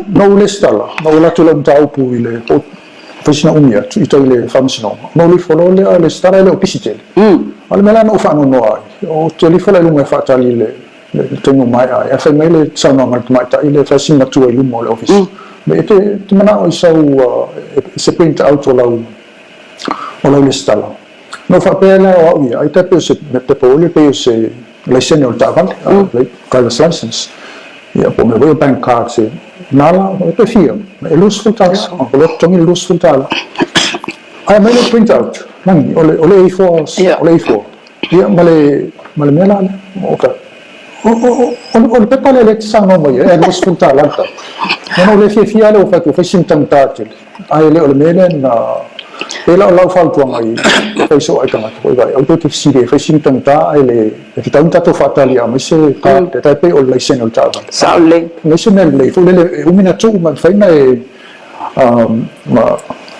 Na ou lesitala, na ou alu atu i lau mataupu i le po o fai sina umi atu i tai i le Faamasinoga, ona ou alu ifo loa lea lesitala e le o pisi tele. A o le mea la na ou faanoanoa ai, ou te alu ifo la i luma e faatali i le taimi ua maea ai, ae fai mai le saunoaga a le tamaitai lea e fai si matua i luma o le ofisa, e te manao i sau se print out o lau o lau lesitala. Na ou faapea lea o au ia, ai tai pei o se pepa foi lea pei o se laisene o le taavale, driver's license. Ia po o mea foi o bank cards e na la, e pe fia, e $20, o le totogi le $20. Ae aumai le print out, lagi, o le, o le A4, o le A4. Ia ma le, ma le mea la lea, o ka, o le pepa lea lea e te saunoa mai ai, e $20 le tau. Ona o le fiafia lea ua fai atu, ua fai sina taugata tele. Ae le o le mea lea na pei la o lau fautuaga i fai soo ai tagata foi vai aua tou te fesili e fai sina taugata ae le e tatau ona tatou faatali e aumai se card e tai pei o le laisene o le taavale. Sao lelei. Aumai se mea lelei foi lele e umi ona tuu ma mafai ona e ma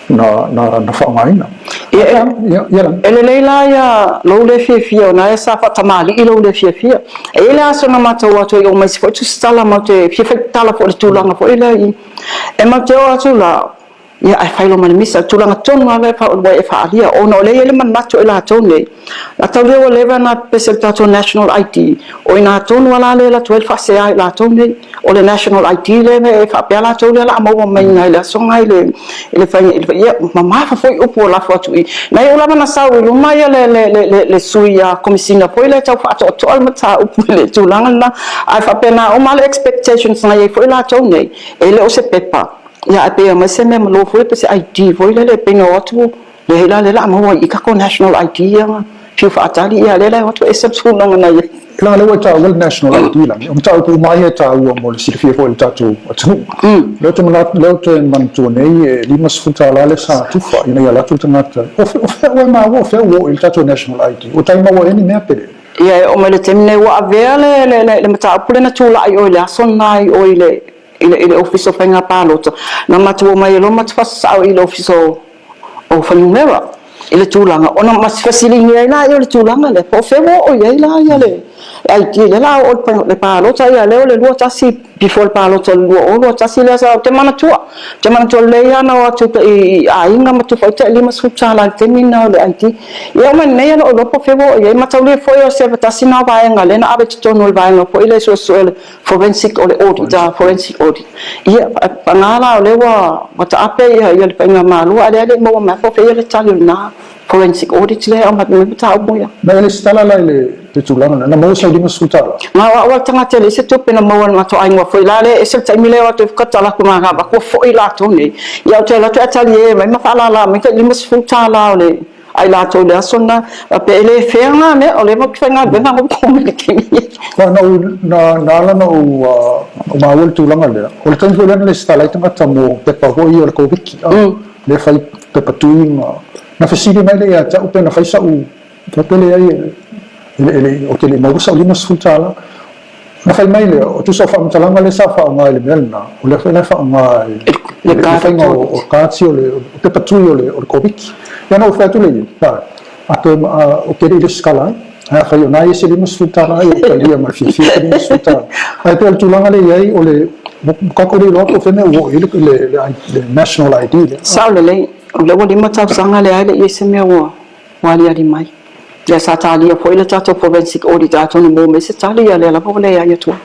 na na na faaaogaina. Ia, ia, e lelei la ia lou le fiafia ona e sa faatamalii lou le fiafia. E i ai le aso na matou o atu ai o aumai se foi tusitala matou te fia faitala foi i le tulaga foi lea i E matou te o atu la, ia ae fai loa ma le misa. O le tulaga tonu lava lea ua e faaalia, ona o lea e i ai le manatu o i latou nei, a taulia ua leva ona pepese i le tatou National ID, o i ina tonu lava la lea e alu atu ai le faasea a i latou nei. O le National ID lea e faapea latou lea o le a maua mai i le aso lena i le faiga, ia mamafa foi upu o lafo atu i i. Na iu lava ona sau i luma le sui Komesina foi lea e tau faatoatoa le mataupu i le tulaga lena, ae faapena uma lava le expectations na i ai foi latou nei. E le o se pepa, ia ae pei e aumai se mea malo foi lea pe se ID foi lele pei na o atu leai la lea la a maua i i tatou national ID ia na fiu faatali ia lea la e o atu ese le tulaga na i ai. La lea ua e taua le national ID lani, o mataupu uma lava ia e taua mo le silafia foi e le tatou atunuu. Lea ou te manatu, lea ou te manatua nei e $50 lea sa tufa ina ia alu atu le tagata, o fea ua e maua, o fea ua oo i ai le tatou national ID? Ua tai maua ea ni mea pe leai? Ia e oo mai le taimi nei ua avea le le le mataupu lea na tulai oi le aso lena i o i le i le i le Ofisa o Faiga Palota. Na matou omai ai loa matou faasasao i le Ofisa o o Fuainumera i le tulaga ona ma fesiligia ai laia o le tulaga lea po o fea ua oo i ai la ia le ID lea la oo i le palota ia lea o le 21 before le palota o le 2021 lea sa ou te manatua ou te manatua lelei lava na o atu i aiga ma tufa ai tai $50 i le taimi lena o le ID. Ia oo mai nei e le o iloa po o fea ua oo i ai. Mataulia foi o se tasi lena o vaega lea na ave i totonu o le vaega foi lea e suesue o le forensic o le audit, forensic audit. Ia, paga la o lea ua taape le faigamalo a o lea e le i maua mai po o fea le tali o lena forensic audit lea e aumai mai mataupu ia. Na e lesitala la i le tulaga lena, na maua sau $50? Na o au lava le tagata e leai se tupe na maua e le matou aiga foi la lea e ese le taimi lea e o atu ai tatala atu ma avatu ua foi latou nei. Ia ou te alu atu ae talie mai ma faalala mai tai $50 o le a i latou i le aso lena, faapea e le fair lena mea, o lea matou te faigaluega ma outou i le taimi nei. Na ou, na, na ala ona ou, ou maua le tulaga lea, o le taimi foi lea na lesitala ai tagata mo pepa foi ia o le Koviti, lea fai pepa tui ma, na fesili mai lea ia te au pe na fai sa'u, faapea leai e, e le, ou te le i maua sa'u $50. Ona fai mai lea, o tusa o faamatalaga lea sa faaaoga i le mea lena, o lea foi la e faaaoga i le faiga o cards o le pepa tui o le Koviti. Ia ona ou fai atu lea i ai, a toe ou te le i resitala ai, ae afai o na e i ai se $50 ia ou talia ma le fiafia se $50. Ae pei o le tulaga lea e i ai, o le tatou le iloa po o fea mea ua oo i ai le National ID lea. Sao lelei, o lea ua 5 tausaga leai le i ai se mea ua aliali mai. Ia sa talia foi le tatou forensic audit atonu maua mai se tali, ia lea lava ua leai atu ai.